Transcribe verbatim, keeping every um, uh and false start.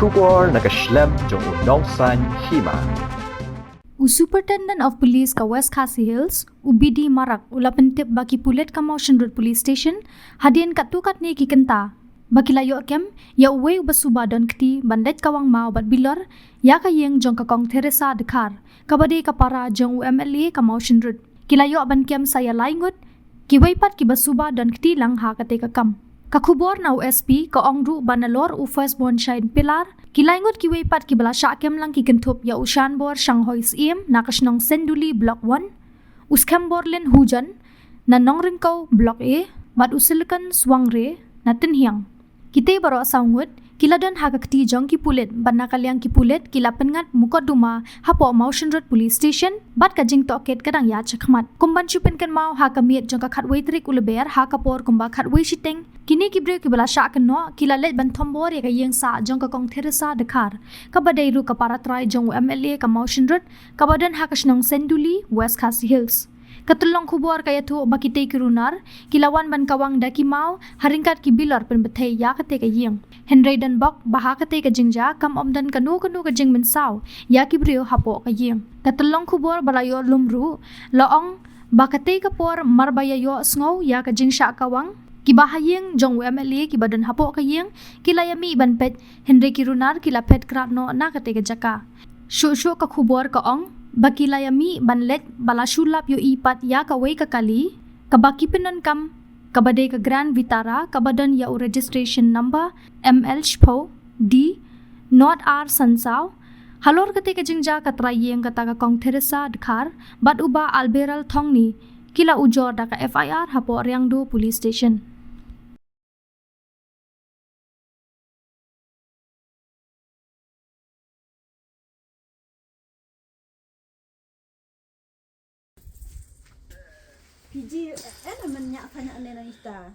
Khubor na ka shlem jong u nongsan hima. U Superintendent of Police ka West Khasi Hills, u B D Marak, u la pyntip ba ki pulit ka Mawshynrut Police Station, hadien katto katne ki kynta ba ki la ïoh kem ïa uwei uba suba don kti ban leit kawang maw bad bilor ïa ka ïing jong ka Kong Theresa Dkhar, kaba dei ka para jong u M L A ka Mawshynrut. Ki la ïoh ban kem sa ïa lai ngut kiwei pat kiba suba don kti lang ha katei ka kam. Ka khubor na u S P ka ong ruh ba nalor u Firstborn Shine Pillar, ki lai ngut kiwei pat kiba la shah kem lang ki kynthup ïa u Shanbor Shanghoi Syiem na ka shnong Senduli Block One, u Skhem Borlin Hujan na Nongryngkew Block A, bad u Silicon Swangre na Tynhiang. Kitei baroh saw ngut ki la don ha ka kti jong ki pulit, bad na ka liang ki pulit ki la pynngat mukotduma hapoh Mawshynrut Police Station, bad ka jingtohkit ka dang ïaid shakhmat. Kum ban shu pynkynmaw, ha ka miet jong ka khatwei tarik u Lber ha ka por kumba khatwei shiteng, kine ki briew kiba la shah kynnoh ki la leit ban thombor ïa ka ïing sah jong ka Kong Theresa Dkhar, kaba dei ruh ka para trai jong u M L A ka Mawshynrut, kaba don ha ka shnong Senduli, West Khasi Hills. Ka tyllong khubor ka ïathuh ba kitei ki runar ki la wan ban kawang da ki maw ha ryngkat ki bilor pynbthei ïa katei ka ïing. Hynrei don bok ba ha katei ka jingjia kam ym don kano kano ka jingmynsaw ïa ki briew hapoh ka ïing. Ka tyllong khubor ba la ïoh lum ruh la ong ba katei ka por mar ba ïa ïohsngew ïa ka jingshah kawang, kiba ha ïing jong u M L A kiba don hapoh ka ïing ki la ïa mih ban peit, hynrei ki runar ki la phet krad noh na katei ka jaka. Shuh shuh ka khubor ka ong ba ki la ïa mih ban leit, ba la shu lap ïohi pat ïa kawei ka kali kaba ki pyndonkam, kaba dei ka Grand Vitara, kaba don ïa u registration number M L shiphew D not ar san saw. Halor katei ka jingjia, ka trai ïing kata ka Kong Theresa Dkhar bad u Bah Alberal Thongni ki la ujor da ka F I R hapoh Riangdo Police Station. P G, eh, eh, na men nyak tanya ne na ita.